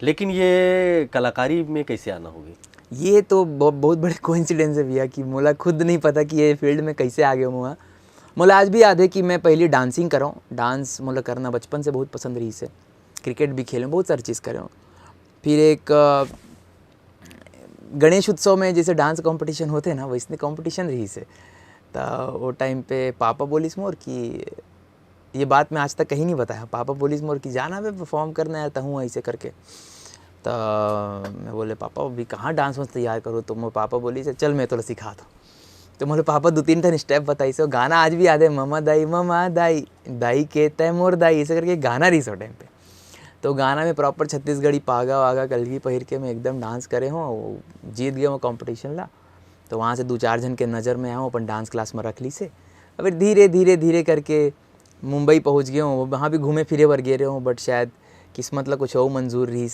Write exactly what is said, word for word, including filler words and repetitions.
लेकिन ये कलाकारी में कैसे आना होगी? ये तो ब-, बहुत बड़े कोइंसिडेंस है भैया, कि मोला खुद नहीं पता कि ये फील्ड में कैसे आगे हुआ। मोला आज भी याद है कि मैं पहली डांसिंग करूँ। डांस मोला करना बचपन से बहुत पसंद रही से, क्रिकेट भी खेलूँ, बहुत सारी चीज़ करूँ। फिर एक अ, गणेश उत्सव में जैसे डांस कंपटीशन होते हैं ना, वैसने कंपटीशन रही से। तो वो टाइम पे पापा बोलिस मोर कि ये बात मैं आज तक कहीं नहीं बताया। पापा बोलिस मोर कि जाना बे, परफॉर्म करना है, तहूँ ऐसे करके। तो मैं बोले, पापा, अभी कहाँ डांस वांस तैयार करूँ? तो मोर पापा बोलिस, चल, मैं तोला सिखात हूँ। तो मोर पापा दो तीन ठन स्टेप बताइस। गाना आज भी याद है, ममा दाई, ममा दाई, दाई के तय मोर दाई, ऐसे करके गाना रही उस टाइम पे। तो गाना में प्रॉपर छत्तीसगढ़ी पागा वागा कलगी पहिर के मैं एकदम डांस करे हूँ, वो जीत गया वो कंपटीशन ला। तो वहाँ से दो चार झन के नज़र में आऊँ, अपन डांस क्लास में रख ली से। फिर धीरे धीरे धीरे करके मुंबई पहुँच गए हूँ, वहाँ भी घूमे फिरे बर गे रहे हूँ, बट शायद किस्मत ला कुछ और मंजूर रही